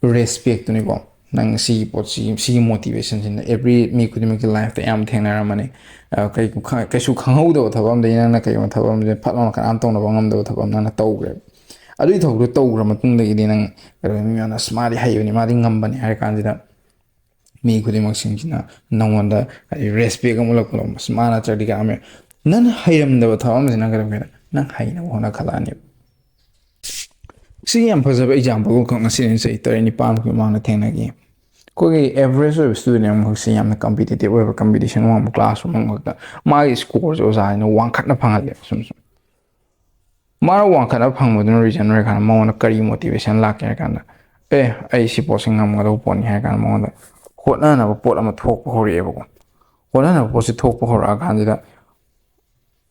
respect ꯇꯨꯅꯤꯀꯣ꯫ ꯅꯪ ꯁꯤꯒꯤ ꯄꯣꯠꯁꯤ, ꯁꯤꯒꯤ motivation ꯁꯤꯅ every ꯃꯤ ꯈꯨꯗꯤꯡꯃꯛꯀꯤ life ꯇ ꯑꯌꯥꯝꯕ ꯊꯦꯡꯅꯔꯝꯃꯅꯤ꯫ ꯑ, ꯀꯩ-, ꯈ-, ꯀꯩꯁꯨ ꯈꯪꯍꯧꯗꯕ ꯊꯕꯛ ꯑꯃꯗꯒꯤ ꯅꯪꯅ ꯀꯩꯒꯨꯝꯕ ꯊꯕꯛ ꯑꯃꯁꯦ ꯐꯠ ꯂꯥꯎꯅ ꯀꯅꯥꯝ ꯇꯧꯅꯕ ꯉꯝꯗꯕ ꯊꯕꯛ ꯑꯃ ꯅꯪꯅ ꯇꯧꯈ꯭ꯔꯦꯕ꯫ ꯑꯗꯨꯒꯤ ꯊꯕꯛꯇꯣ ꯇꯧꯈ꯭ꯔ ꯃꯇꯨꯡꯗꯒꯤꯗꯤ ꯅꯪ ꯀꯩꯗꯧꯅꯤ? ꯃꯤꯅ "ꯑꯁ, ꯃꯥꯗꯤ ꯍꯩꯕꯅꯤ, ꯃꯥꯗꯤ ꯉꯝꯕꯅꯤ" ꯍꯥꯏꯔ ꯀꯥꯟꯁꯤꯗ ꯃꯤ ꯈꯨꯗꯤꯡꯃꯛꯁꯤꯡꯁꯤꯅ ꯅꯪꯉꯣꯟꯗ ꯍꯥꯏꯗꯤ ꯔꯦꯁꯄꯦꯛ ꯑꯃ ꯎꯠꯂꯛꯄꯗꯣ, "ꯑꯁ, ꯃꯥ ꯅꯠꯇ꯭ꯔꯗꯤ ꯀꯅꯥ?" ꯅꯪ ꯍꯩꯔꯝꯗꯕ ꯊꯕꯛ ꯑꯃꯁꯤ ꯅꯪ ꯀꯩꯗꯧꯒꯦꯗ ꯅꯪ ꯍꯩꯅꯕ ꯍꯣꯠꯅꯈꯠꯂꯛꯑꯅꯦꯕ꯫ ꯁꯤꯒꯤ ꯌꯥꯝ ꯐꯖꯕ ꯑꯦꯛꯖꯥꯝꯄꯜ ꯑꯃꯈꯛ ꯉꯁꯤꯗꯒꯤ ꯆꯍꯤ ꯇꯔꯦꯠ ꯅꯤꯄꯥꯟꯃꯨꯛꯀꯤ ꯃꯃꯥꯡꯗ ꯊꯦꯡꯅꯈꯤ꯫ ꯑꯩꯈꯣꯏꯒꯤ ꯑꯦꯚꯔꯦꯖ ꯑꯣꯏꯕ ꯁ꯭ꯇꯨꯗꯦꯟ ꯑꯃꯈꯛꯁꯦ ꯌꯥꯝꯅ ꯀꯝꯄꯤꯇꯤꯇꯤꯚ ꯑꯣꯏꯕ, ꯀꯝꯄꯤꯇꯤꯁꯟ ꯋꯥꯡꯕ ꯀ꯭ꯂꯥꯁꯔꯨꯝ ꯑꯃꯈꯛꯇ ꯃꯥꯒꯤ ꯁ꯭ꯀꯣꯔꯁꯦ ꯑꯣꯖꯥꯁꯤꯅ ꯋꯥꯡꯈꯠꯅ ꯐꯪꯍꯜꯂꯦꯕ ꯁꯨꯝ ꯁꯨꯝ꯫ ꯃꯥꯅ ꯋꯥꯡꯈꯠꯅ ꯐꯪꯕꯗꯨꯅ ꯔꯤꯖꯟ ꯑꯣꯏꯔꯀꯥꯟꯗ ꯃꯉꯣꯟꯗ ꯀꯔꯤ ꯃꯣꯇꯤꯚꯦꯁꯟ ꯂꯥꯛꯀꯦ ꯍꯥꯏꯔ ꯀꯥꯟꯗ, "ꯑꯦ, ꯑꯩ ꯁꯤ ꯄꯣꯠꯁꯦ ꯉꯝꯒꯗꯧꯕ ꯄꯣꯠꯅꯤ" ꯍꯥꯏꯔ ꯀꯥꯟꯗ ꯃꯉꯣꯟꯗ ꯍꯣꯠꯅꯅꯕ ꯄꯣꯠ ꯑꯃ ꯊꯣꯛꯄ ꯍꯧꯔꯛꯑꯦꯕꯀꯣ꯫ ꯍꯣꯠꯅꯅꯕ ꯄꯣꯠꯁꯦ ꯊꯣꯛꯄ ꯍꯧꯔꯛꯑꯀꯥꯟꯁꯤꯗ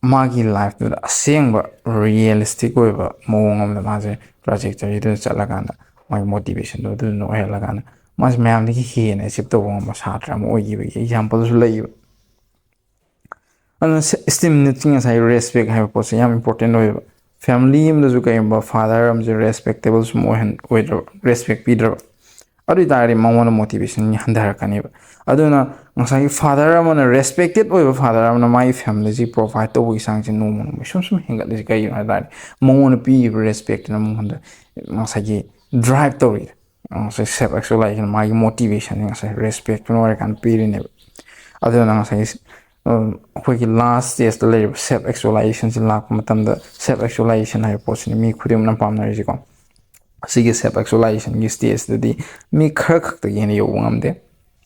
ꯃꯥꯒꯤ ꯂꯥꯏꯐꯇꯨꯗ ꯑꯁꯦꯡꯕ ꯔꯤꯌꯦꯂꯤꯁꯇꯤꯛ ꯑꯣꯏꯕ ꯃꯑꯣꯡ ꯑꯃꯗ ꯃꯥꯁꯦ ꯇ꯭ꯔꯥꯖꯦꯛꯇꯔꯤꯗꯨꯗ ꯆꯠꯂꯀꯥꯟꯗ ꯃꯥꯒꯤ ꯃꯣꯇꯤꯚꯦꯁꯟꯗꯣ ꯑꯗꯨꯗꯨꯅ ꯑꯣꯏꯍꯜꯂꯀꯥꯟꯗ ꯃꯥꯁꯦ ꯃꯌꯥꯝꯗꯒꯤ ꯍꯦꯟꯅ ꯑꯦꯆꯤꯞ ꯇꯧꯕ ꯉꯝꯕ ꯁꯥꯇ꯭ꯔ ꯑꯃ ꯑꯣꯏꯈꯤꯕꯒꯤ ꯑꯦꯛꯖꯥꯝꯄꯜꯁꯨ ꯂꯩꯌꯦꯕ꯫ ꯑꯗꯨꯅ ꯁꯦ-, ꯏꯁꯇꯤꯝꯅ ꯆꯤꯡ ꯉꯁꯥꯏ ꯔꯦꯁꯄꯦꯛ ꯍꯥꯏꯕ ꯄꯣꯠꯁꯦ ꯌꯥꯝ ꯏꯝꯄꯣꯔꯇꯦꯟ ꯑꯣꯏꯌꯦꯕ꯫ ꯐꯦꯃꯤꯂꯤ ꯑꯃꯗꯁꯨ ꯀꯩꯒꯨꯝꯕ ꯐꯥꯗꯔ ꯑꯃꯁꯦ ꯔꯦꯁꯄꯦꯛꯇꯦꯕꯜ ꯁꯨꯝ ꯑꯣꯏꯍꯟ-, ꯑꯣꯏꯗ꯭ꯔꯕ, ꯔꯦꯁꯄꯦꯛ ꯄꯤꯗ꯭ꯔꯕ, ꯑꯗꯨ ꯑꯣꯏ ꯇꯥꯔꯗꯤ ꯃꯉꯣꯟꯗ ꯃꯣꯇꯤꯚꯦꯁꯟ ꯍꯟꯊꯔꯛꯀꯅꯦꯕ꯫ ꯑꯗꯨꯅ ꯉꯁꯥꯏꯒꯤ ꯐꯥꯗꯔ ꯑꯃꯅ, ꯔꯦꯁꯄꯦꯛꯇꯦꯠ ꯑꯣꯏꯕ ꯐꯥꯗꯔ ꯑꯃꯅ ꯃꯥꯒꯤ ꯐꯦꯃꯤꯂꯤꯁꯤ ꯄ꯭ꯔꯣꯚꯥꯏꯠ ꯇꯧꯕꯒꯤ ꯆꯥꯡꯁꯦ ꯅꯣꯡꯃ ꯅꯣꯡꯃꯒꯤ ꯁꯨꯝ ꯁꯨꯝ ꯍꯦꯟꯒꯠꯂꯤꯁꯦ ꯀꯩꯒꯤꯅꯣ ꯍꯥꯏ ꯇꯥꯔꯗꯤ ꯃꯉꯣꯟꯗ ꯄꯤꯔꯤꯕ ꯔꯦꯁꯄꯦꯛꯇꯨꯅ ꯃꯉꯣꯟꯗ ꯉꯁꯥꯏꯒꯤ ꯗ꯭ꯔꯥꯏꯚ ꯇꯧꯔꯤ꯫ ꯉꯁꯥꯏ ꯁꯦꯜꯐ ꯑꯦꯛꯆꯨꯋꯦꯂꯥꯏꯖꯦꯁꯟ, ꯃꯥꯒꯤ ꯃꯣꯇꯤꯚꯦꯁꯟꯁꯦ ꯉꯁꯥꯏ ꯔꯦꯁꯄꯦꯛꯇꯨꯅ ꯑꯣꯏꯔꯀꯥꯟꯗ ꯄꯤꯔꯤꯅꯦꯕ꯫ ꯑꯗꯨꯅ ꯉꯁꯥꯏꯒꯤ, ꯎꯝ, ꯑꯩꯈꯣꯏꯒꯤ ꯂꯥꯁ ꯁ꯭ꯇꯦꯖꯇ ꯂꯩꯔꯤꯕ ꯁꯦꯜꯐ ꯑꯦꯛꯆꯨꯋꯦꯂꯥꯏꯖꯦꯁꯟꯁꯤ ꯂꯥꯛꯄ ꯃꯇꯝꯗ, ꯁꯦꯜꯐ ꯑꯦꯛꯆꯨꯋꯦꯂꯥꯏꯖꯦꯁꯟ ꯍꯥꯏꯕ ꯄꯣꯠꯁꯤꯅ ꯃꯤ ꯈꯨꯗꯤꯡꯃꯛꯅ ꯄꯥꯝꯅꯔꯤꯁꯦꯀꯣ꯫ ꯑꯁꯤꯒꯤ ꯁꯦꯜꯐ ꯑꯦꯛꯆꯨꯋꯦꯂꯥꯏꯖꯦꯁꯟꯒꯤ ꯁ꯭ꯇꯦꯖꯇꯗꯤ ꯃꯤ ꯈꯔ ꯈꯛꯇꯒꯤ ꯍꯦꯟꯅ ꯌꯧꯕ ꯉꯝꯗꯦ꯫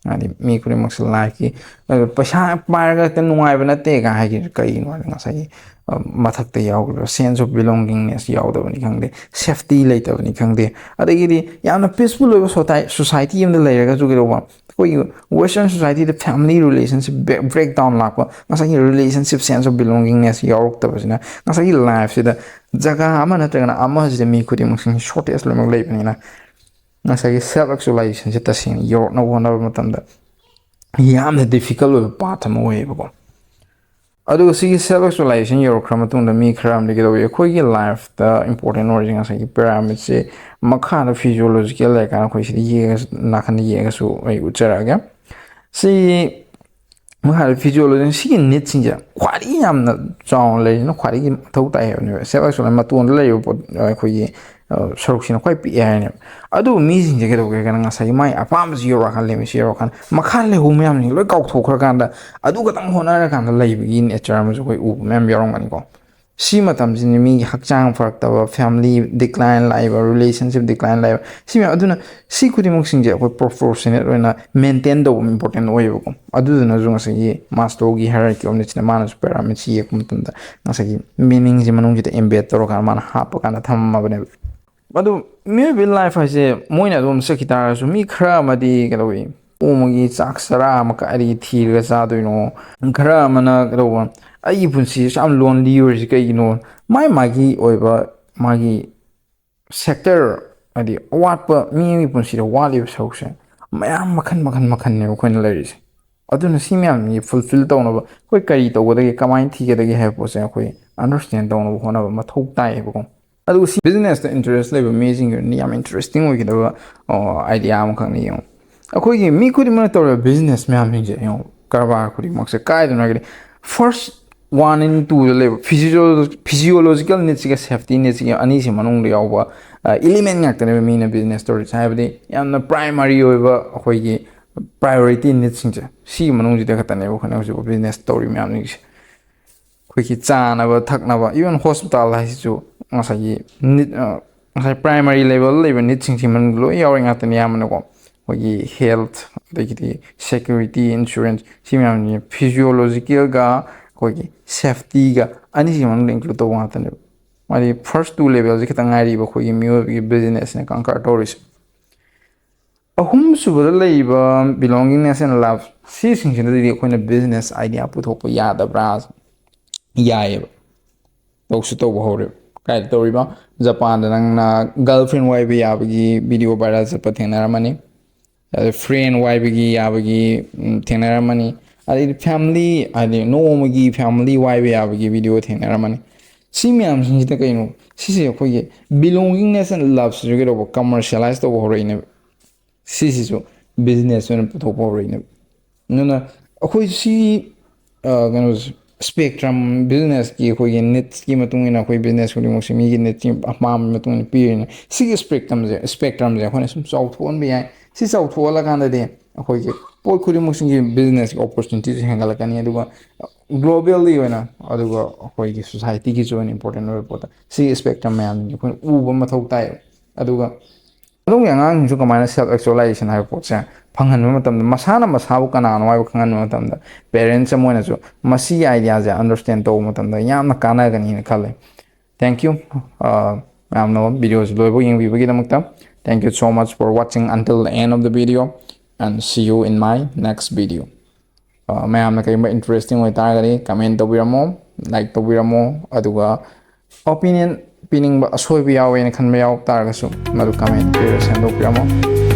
ꯍꯥꯏꯗꯤ ꯃꯤ ꯈꯨꯗꯤꯡꯃꯛꯁꯦ ꯂꯥꯏꯐꯀꯤ, ꯑ, ꯄꯩꯁꯥ ꯄꯥꯏꯔꯒ ꯍꯦꯛꯇ ꯅꯨꯡꯉꯥꯏꯕ ꯅꯠꯇꯦꯒ ꯍꯥꯏꯁꯦ ꯀꯩꯒꯤꯅꯣ ꯍꯥꯏꯗꯤ ꯉꯁꯥꯏꯒꯤ, ꯑ, ꯃꯊꯛꯇ ꯌꯥꯎꯈ꯭ꯔꯤꯕ sense of belongingness ꯌꯥꯎꯗꯕꯅꯤ ꯈꯪꯗꯦ, ꯁꯦꯐꯇꯤ ꯂꯩꯇꯕꯅꯤ ꯈꯪꯗꯦ, ꯑꯗꯒꯤꯗꯤ ꯌꯥꯝꯅ ꯄꯤꯁꯐꯨꯜ ꯑꯣꯏꯕ ꯁꯣꯇꯥꯏ-, ꯁꯣꯁꯥꯏꯇꯤ ꯑꯃꯗ ꯂꯩꯔꯒꯁꯨ ꯀꯩꯗꯧꯕ, ꯑꯩꯈꯣꯏꯒꯤ ꯋꯦꯁꯇꯔꯟ ꯁꯣꯁꯥꯏꯇꯤꯗ family relationship break, break down ꯂꯥꯛꯄ, ꯉꯁꯥꯏꯒꯤ ꯔꯤꯂꯦꯁꯟꯁꯤꯞ sense of belongingness ꯌꯥꯎꯔꯛꯇꯕꯁꯤꯅ ꯉꯁꯥꯏꯒꯤ ꯂꯥꯏꯐꯁꯤꯗ ꯖꯒꯥ ꯑꯃ ꯅꯠꯇ꯭ꯔꯒꯅ ꯑꯃꯁꯤꯗ ꯃꯤ ꯈꯨꯗꯤꯡꯃꯛꯁꯤꯡ ꯁꯣꯔꯇꯦꯖ ꯂꯣꯏꯅꯃꯛ ꯂꯩꯕꯅꯤꯅ ꯉꯁꯥꯏꯒꯤ ꯁꯦꯜꯐ ꯑꯦꯛꯆꯨꯋꯦꯂꯥꯏꯖꯦꯁꯟꯁꯦ ꯇꯁꯦꯡꯅ ꯌꯧꯔꯛꯅꯕ ꯍꯣꯠꯅꯕ ꯃꯇꯝꯗ ꯌꯥꯝꯅ ꯗꯤꯐꯤꯀꯜꯠ ꯑꯣꯏꯕ ꯄꯥꯊ ꯑꯃ ꯑꯣꯏꯌꯦꯕꯀꯣ꯫ ꯑꯗꯨꯒ ꯁꯤꯒꯤ ꯁꯦꯜꯐ ꯑꯦꯛꯆꯨꯋꯦꯂꯥꯏꯖꯦꯁꯟ ꯌꯧꯔꯛꯈ꯭ꯔ ꯃꯇꯨꯡꯗ ꯃꯤ ꯈꯔ ꯑꯃꯗꯤ ꯀꯩꯗꯧꯋꯤ, ꯑꯩꯈꯣꯏꯒꯤ ꯂꯥꯏꯐꯇ ꯏꯝꯄꯣꯔꯇꯦꯟ ꯑꯣꯏꯔꯤꯁꯦ ꯉꯁꯥꯏꯒꯤ ꯄꯤꯔꯥꯃꯤꯗꯁꯦ ꯃꯈꯥꯗ ꯐꯤꯖꯤꯑꯣꯂꯣꯖꯤꯀꯦꯜ ꯂꯩꯔꯀꯥꯟꯗ ꯑꯩꯈꯣꯏ ꯁꯤꯗ ꯌꯦꯛꯑꯒ, ꯅꯥꯀꯟꯗ ꯌꯦꯛꯑꯒꯁꯨ ꯑꯩ ꯎꯠꯆꯔꯛꯑꯒꯦ꯫ ꯁꯤ ꯍꯥꯏꯔꯤꯕ ꯐꯤꯖꯤꯌꯣꯂꯣꯖꯤ ꯁꯤꯒꯤ ꯅꯤꯠꯁꯤꯡꯁꯦ ꯈ꯭ꯋꯥꯏꯗꯒꯤ ꯌꯥꯝꯅ ꯆꯥꯎꯅ ꯂꯩꯔꯤꯁꯤꯅ ꯈ꯭ꯋꯥꯏꯗꯒꯤ ꯃꯊꯧ ꯇꯥꯏ ꯍꯥꯏꯕꯅꯦꯕ꯫ ꯁꯦꯜꯐ ꯑꯦꯛꯁꯟ ꯃꯇꯣꯟꯗ ꯂꯩꯔꯤꯕ ꯄꯣꯠ ꯑꯩꯈꯣꯏꯒꯤ ꯁꯔꯨꯛꯁꯤꯅ ꯈ꯭ꯋꯥꯏ ꯄꯤꯛꯑꯦ ꯍꯥꯏꯅꯦꯕ꯫ ꯑꯗꯨꯕꯨ ꯃꯤꯁꯤꯡꯁꯦ ꯀꯩꯗꯧꯒꯦ ꯍꯥꯏ ꯀꯥꯟꯗ ꯉꯁꯥꯏꯒꯤ ꯃꯥꯏ ꯑꯄꯥꯝꯕꯁꯤ ꯌꯧꯔꯛꯑꯀꯥꯟꯗ ꯂꯩꯃꯤꯁꯤ ꯌꯧꯔꯛꯑꯀꯥꯟꯗ ꯃꯈꯥ ꯂꯩꯍꯧ ꯃꯌꯥꯝꯁꯤꯡ ꯂꯣꯏ ꯀꯥꯎꯊꯣꯛꯈ꯭ꯔꯀꯥꯟꯗ ꯑꯗꯨ ꯈꯛꯇꯪ ꯍꯣꯠꯅꯔꯀꯥꯟꯗ ꯂꯩꯕꯒꯤ ꯅꯦꯆꯔ ꯑꯃꯁꯨ ꯑꯩꯈꯣꯏ ꯎꯕ ꯃꯌꯥꯝ ꯌꯥꯎꯔꯝꯒꯅꯤꯀꯣ꯫ ꯁꯤ ꯃꯇꯝꯁꯤꯅ ꯃꯤꯒꯤ ꯍꯛꯆꯥꯡ ꯐꯔꯛꯇꯕ, ꯐꯦꯃꯤꯂꯤ ꯗꯤꯀ꯭ꯂꯥꯏꯟ ꯂꯥꯛꯏꯕ, ꯔꯤꯂꯦꯁꯟꯁꯤꯞ ꯗꯤꯀ꯭ꯂꯥꯏꯟ ꯂꯥꯛꯏꯕ, ꯁꯤ ꯃꯌꯥꯝ ꯑꯗꯨꯅ ꯁꯤ ꯈꯨꯗꯤꯡꯃꯛꯁꯤꯡꯁꯦ ꯑꯩꯈꯣꯏ ꯄ꯭ꯔꯣꯄꯣꯔꯁꯅꯦꯠ ꯑꯣꯏꯅ ꯃꯦꯟꯇꯦꯟ ꯇꯧꯕ ꯏꯝꯄꯣꯔꯇꯦꯟ ꯑꯣꯏꯌꯦꯕꯀꯣ꯫ ꯑꯗꯨꯗꯨꯅꯁꯨ ꯉꯁꯥꯏꯒꯤ ꯃꯥꯁꯂꯣꯒꯤ ꯍꯥꯏꯔꯥꯔꯀꯤ ꯑꯣꯐ ꯅꯤꯗꯁꯤꯅ ꯃꯥꯅꯁꯨ ꯄꯦꯔꯥꯃꯤꯠꯁꯤ ꯌꯦꯛꯄ ꯃꯇꯝꯗ ꯉꯁꯥꯏꯒꯤ ꯃꯤꯅꯤꯡꯁꯤ ꯃꯅꯨꯡꯁꯤꯗ ꯏꯝꯕꯦꯗ ꯇꯧꯔꯀꯥꯟꯗ ꯃꯥꯅ ꯍꯥꯞꯄꯀꯥꯟꯗ ꯊꯝꯃꯕꯅꯦꯕ꯫ ꯑꯗꯨ ꯃꯤꯑꯣꯏꯕꯒꯤ ꯂꯥꯏꯐ ꯍꯥꯏꯁꯦ ꯃꯣꯏꯅ ꯑꯗꯨꯝ ꯆꯠꯈꯤ ꯇꯥꯔꯒꯁꯨ ꯃꯤ ꯈꯔ ꯑꯃꯗꯤ ꯀꯩꯗꯧꯏ, ꯅꯣꯡꯃꯒꯤ ꯆꯥꯛ ꯆꯔꯥ ꯑꯃ ꯀꯥꯏꯗꯒꯤ ꯊꯤꯔꯒ ꯆꯥꯗꯣꯏꯅꯣ? ꯈꯔ ꯑꯃꯅ ꯀꯩꯗꯧꯕ, ꯑꯩꯒꯤ ꯄꯨꯟꯁꯤꯁꯦ ꯌꯥꯝ ꯂꯣꯟꯂꯤ ꯑꯣꯏꯔꯤꯁꯤ ꯀꯩꯒꯤꯅꯣ? ꯃꯥꯏ ꯃꯥꯒꯤ ꯑꯣꯏꯕ ꯃꯥꯒꯤ ꯁꯦꯛꯇꯔ, ꯍꯥꯏꯗꯤ ꯑꯋꯥꯠꯄ, ꯃꯤ ꯑꯃꯒꯤ ꯄꯨꯟꯁꯤꯗ ꯋꯥꯠꯂꯤꯕ ꯁꯔꯨꯛꯁꯦ ꯃꯌꯥꯝ ꯃꯈꯜ ꯃꯈꯜ ꯃꯈꯜꯅꯦꯕ ꯑꯩꯈꯣꯏꯅ ꯂꯩꯔꯤꯁꯦ꯫ ꯑꯗꯨꯅ ꯁꯤ ꯃꯌꯥꯝꯁꯤ ꯐꯨꯜꯐꯤꯜ ꯇꯧꯅꯕ ꯑꯩꯈꯣꯏ ꯀꯔꯤ ꯇꯧꯒꯗꯒꯦ, ꯀꯃꯥꯏꯅ ꯊꯤꯒꯗꯒꯦ ꯍꯥꯏꯕ ꯄꯣꯠꯁꯦ ꯑꯩꯈꯣꯏ ꯑꯟꯗꯔꯁꯇꯦꯟ ꯇꯧꯅꯕ ꯍꯣꯠꯅꯕ ꯃꯊꯧ ꯇꯥꯏꯌꯦꯕꯀꯣ꯫ ꯑꯗꯨꯒ ꯁꯤ ꯕꯤꯖꯤꯅꯦꯁꯇ ꯏꯟꯇꯔꯦꯁ ꯂꯩꯕ ꯃꯤꯁꯤꯡꯒꯤ ꯑꯣꯏꯅꯗꯤ ꯌꯥꯝ ꯏꯟꯇꯔꯦꯁꯇꯤꯡ ꯑꯣꯏꯒꯗꯕ ꯑꯥꯏꯗꯤꯌꯥ ꯑꯃꯈꯛꯅꯤ꯫ ꯌꯦꯡꯉꯨ, ꯑꯩꯈꯣꯏꯒꯤ ꯃꯤ ꯈꯨꯗꯤꯡꯃꯛꯅ ꯇꯧꯔꯤꯕ ꯕꯤꯖꯤꯅꯦꯁ ꯃꯌꯥꯝꯁꯤꯡꯁꯦ ꯌꯦꯡꯉꯨ, ꯀꯔꯕꯥꯔ ꯈꯨꯗꯤꯡꯃꯛꯁꯦ ꯀꯥꯏꯗꯅꯣ ꯍꯥꯏꯔꯒꯗꯤ ꯐꯥꯔꯁ ꯋꯥꯟ ꯑꯦꯟ ꯇꯨꯗ ꯂꯩꯕ ꯐꯤꯖꯤꯌꯣ ꯐꯤꯖꯤꯌꯣꯂꯣꯖꯤꯀꯦꯜ ꯅꯤꯠꯁꯤꯒ ꯁꯦꯐꯇꯤ ꯅꯤꯠꯁꯤꯒ ꯑꯅꯤꯁꯤ ꯃꯅꯨꯡꯗ ꯌꯥꯎꯕ ꯏꯂꯤꯃꯦꯟ ꯉꯥꯛꯇꯅꯦꯕ ꯃꯤꯅ ꯕꯤꯖꯤꯅꯦꯁ ꯇꯧꯔꯤꯁꯦ꯫ ꯍꯥꯏꯕꯗꯤ ꯌꯥꯝꯅ ꯄ꯭ꯔꯥꯏꯃꯔꯤ ꯑꯣꯏꯕ ꯑꯩꯈꯣꯏꯒꯤ ꯄ꯭ꯔꯥꯏꯌꯣꯔꯤꯇꯤ ꯅꯤꯠꯁꯤꯡꯁꯦ ꯁꯤꯒꯤ ꯃꯅꯨꯡꯁꯤꯗ ꯈꯛꯇꯅꯦꯕ ꯑꯩꯈꯣꯏꯅ ꯍꯧꯖꯤꯛ ꯕꯤꯖꯤꯅꯦꯁ ꯇꯧꯔꯤ ꯃꯌꯥꯝꯁꯤꯡꯁꯦ꯫ ꯑꯩꯈꯣꯏꯒꯤ ꯆꯥꯅꯕ ꯊꯛꯅꯕ, ꯏꯚꯟ ꯍꯣꯁꯄꯤꯇꯥꯜ ꯍꯥꯏꯁꯤꯁꯨ ꯉꯁꯥꯏꯒꯤ ꯅꯤꯠ, ꯉꯁꯥꯏ ꯄ꯭ꯔꯥꯏꯃꯔꯤ ꯂꯦꯚꯦꯜꯗ ꯂꯩꯕ ꯅꯤꯠꯁꯤꯡꯁꯤ ꯃꯅꯨꯡꯗ ꯂꯣꯏ ꯌꯥꯎꯔꯤ ꯉꯥꯛꯇꯅꯤ ꯑꯌꯥꯝꯕꯅꯀꯣ꯫ ꯑꯩꯈꯣꯏꯒꯤ ꯍꯦꯜꯊ, ꯑꯗꯒꯤꯗꯤ ꯁꯦꯀ꯭ꯌꯨꯔꯤꯇꯤ ꯏꯟꯁꯨꯔꯦꯟꯁ, ꯁꯤ ꯃꯌꯥꯝꯁꯤ ꯐꯤꯖꯤꯌꯣꯂꯣꯖꯤꯀꯦꯜꯒ ꯑꯩꯈꯣꯏꯒꯤ ꯁꯦꯐꯇꯤꯒ ꯑꯅꯤꯁꯤ ꯃꯅꯨꯡꯗ ꯏꯟꯀ꯭ꯂꯨꯗ ꯇꯧꯕ ꯉꯥꯛꯇꯅꯦꯕ꯫ ꯍꯥꯏꯗꯤ ꯐꯥꯔꯁ ꯇꯨ ꯂꯦꯚꯦꯜꯁꯤ ꯈꯤꯇꯪ ꯉꯥꯏꯔꯤꯕ ꯑꯩꯈꯣꯏꯒꯤ ꯃꯤꯑꯣꯏꯕꯒꯤ ꯕꯤꯖꯤꯅꯦꯁꯅ ꯀꯪꯀꯔ ꯇꯧꯔꯤꯁꯦ꯫ ꯑꯍꯨꯝꯁꯨꯕꯗ ꯂꯩꯔꯤꯕ ꯕꯤꯂꯣꯡꯒꯤꯡꯅꯦꯁ ꯑꯦꯟ ꯂꯞ, ꯁꯤꯁꯤꯡꯁꯤꯅꯗꯤ ꯑꯩꯈꯣꯏꯅ ꯕꯤꯖꯤꯅꯦꯁ ꯑꯥꯏꯗꯤꯌꯥ ꯄꯨꯊꯣꯛꯄ ꯌꯥꯗꯕ꯭ꯔꯥ? ꯌꯥꯏꯌꯦꯕ, ꯇꯧꯁꯨ ꯇꯧꯕ ꯍꯧꯔꯦꯕ꯫ ꯀꯥꯏꯗ ꯇꯧꯔꯤꯕ? ꯖꯄꯥꯟꯗ ꯅꯪꯅ ꯒꯔꯜ ꯐ꯭ꯔꯦꯟ ꯋꯥꯏꯕ ꯌꯥꯕꯒꯤ ꯚꯤꯗꯤꯑꯣ ꯚꯥꯏꯔꯦꯜ ꯆꯠꯄ ꯊꯦꯡꯅꯔꯝꯃꯅꯤ꯫ ꯑꯗ ꯐ꯭ꯔꯦꯟ ꯋꯥꯏꯕꯒꯤ ꯌꯥꯕꯒꯤ ꯊꯦꯡꯅꯔꯝꯃꯅꯤ꯫ ꯑꯗꯩꯗꯤ ꯐꯦꯃꯤꯂꯤ, ꯍꯥꯏꯗꯤ ꯅꯣꯡꯃꯒꯤ ꯐꯦꯃꯤꯂꯤ ꯋꯥꯏꯕ ꯌꯥꯕꯒꯤ ꯚꯤꯗꯤꯑꯣ ꯊꯦꯡꯅꯔꯝꯃꯅꯤ꯫ ꯁꯤ ꯃꯌꯥꯝꯁꯤꯡꯁꯤꯗ ꯀꯩꯅꯣ? ꯁꯤꯁꯦ ꯑꯩꯈꯣꯏꯒꯤ ꯕꯤꯂꯣꯡꯒꯤꯡꯅꯦꯁ ꯑꯦꯟ ꯂꯞꯁꯤꯁꯨ ꯀꯩꯗꯧꯕ, ꯀꯃꯔꯁꯤꯌꯦꯂꯥꯏꯁ ꯇꯧꯕ ꯍꯧꯔꯛꯏꯅꯦꯕ꯫ ꯁꯤꯁꯤꯁꯨ ꯕꯤꯖꯤꯅꯦꯁ ꯑꯣꯏꯅ ꯄꯨꯊꯣꯛꯄ ꯍꯧꯔꯛꯏꯅꯦꯕ꯫ ꯑꯗꯨꯅ ꯑꯩꯈꯣꯏ ꯁꯤ ꯀꯩꯅꯣꯁꯦ, ꯁ꯭ꯄꯦꯛꯇ꯭ꯔꯝ, ꯕꯤꯖꯤꯅꯦꯁꯀꯤ ꯑꯩꯈꯣꯏꯒꯤ ꯅꯤꯠꯁꯀꯤ ꯃꯇꯨꯡ ꯏꯟꯅ ꯑꯩꯈꯣꯏ ꯕꯤꯖꯤꯅꯦꯁ ꯈꯨꯗꯤꯡꯃꯛꯁꯦ ꯃꯤꯒꯤ ꯅꯤꯠꯁꯀꯤ ꯑꯄꯥꯝꯕ ꯃꯇꯨꯡ ꯏꯟꯅ ꯄꯤꯔꯤꯅ, ꯁꯤꯒꯤ ꯁ꯭ꯄꯦꯛꯇ꯭ꯔꯝꯁꯦ ꯁ꯭ꯄꯦꯛꯇ꯭ꯔꯝꯁꯦ ꯑꯩꯈꯣꯏꯅ ꯁꯨꯝ ꯆꯥꯎꯊꯣꯛꯍꯟꯕ ꯌꯥꯏ꯫ ꯁꯤ ꯆꯥꯎꯊꯣꯛꯍꯜꯂꯀꯥꯟꯗꯗꯤ ꯑꯩꯈꯣꯏꯒꯤ ꯄꯣꯠ ꯈꯨꯗꯤꯡꯃꯛꯁꯤꯡꯒꯤ ꯕꯤꯖꯤꯅꯦꯁꯀꯤ ꯑꯣꯄꯣꯔꯆꯨꯅꯤꯇꯤꯁꯦ ꯍꯦꯟꯒꯠꯂꯛꯀꯅꯤ꯫ ꯑꯗꯨꯒ ꯒ꯭ꯂꯣꯕꯦꯜꯂꯤ ꯑꯣꯏꯅ, ꯑꯗꯨꯒ ꯑꯩꯈꯣꯏꯒꯤ ꯁꯣꯁꯥꯏꯇꯤꯒꯤꯁꯨ ꯑꯣꯏꯅ ꯏꯝꯄꯣꯔꯇꯦꯟ ꯑꯣꯏꯕ ꯄꯣꯠꯇ ꯁꯤꯒꯤ ꯁ꯭ꯄꯦꯛꯇ꯭ꯔꯝ ꯃꯌꯥꯝꯁꯤꯡꯁꯦ ꯑꯩꯈꯣꯏꯅ ꯎꯕ ꯃꯊꯧ ꯇꯥꯏ꯫ ꯑꯗꯨꯒ ꯑꯗꯣꯝꯒꯤ ꯑꯉꯥꯡꯁꯤꯡꯁꯨ ꯀꯃꯥꯏꯅ ꯁꯦꯜꯐ ꯑꯦꯛꯆꯨꯋꯦꯂꯥꯏꯖꯦꯁꯟ ꯍꯥꯏꯕ ꯄꯣꯠꯁꯦ ꯐꯪꯍꯟꯕ ꯃꯇꯝꯗ, ꯃꯁꯥꯅ ꯃꯁꯥꯕꯨ ꯀꯅꯥꯅꯣ ꯍꯥꯏꯕ ꯈꯪꯍꯟꯕ ꯃꯇꯝꯗ, ꯄꯦꯔꯦꯟꯁ ꯑꯃ ꯑꯣꯏꯅꯁꯨ ꯃꯁꯤꯒꯤ ꯑꯥꯏꯗꯤꯌꯥꯁꯦ ꯑꯟꯗꯔꯁ꯭ꯇꯦꯟ ꯇꯧꯕ ꯃꯇꯝꯗ ꯌꯥꯝꯅ ꯀꯥꯟꯅꯒꯅꯤꯅ ꯈꯜꯂꯦ꯫ Thank you꯫ ꯃꯌꯥꯝꯅ ꯚꯤꯗꯤꯑꯣꯁꯤ ꯂꯣꯏꯕ ꯌꯦꯡꯕꯤꯕꯒꯤꯗꯃꯛꯇ thank you so much for watching until the end of the video, and see you in my next video. ꯃꯌꯥꯝꯅ ꯀꯔꯤꯒꯨꯝꯕ ꯏꯟꯇꯔꯦꯁꯇꯤꯡ ꯑꯣꯏꯇꯥꯔꯒꯗꯤ ꯀꯃꯦꯟ ꯇꯧꯕꯤꯔꯝꯃꯣ, ꯂꯥꯏꯛ ꯇꯧꯕꯤꯔꯝꯃꯣ, ꯑꯗꯨꯒ ꯑꯣꯄꯤꯅꯤꯌꯟ ꯄꯤꯅꯤꯡꯕ, ꯑꯁꯣꯏꯕ ꯌꯥꯎꯋꯦꯅ ꯈꯟꯕ ꯌꯥꯎ ꯇꯥꯔꯒꯁꯨ ꯃꯗꯨ ꯀꯃꯦꯟ ꯄꯤꯔꯒ ꯁꯦꯝꯗꯣꯛꯄꯤꯔꯝꯃꯣ꯫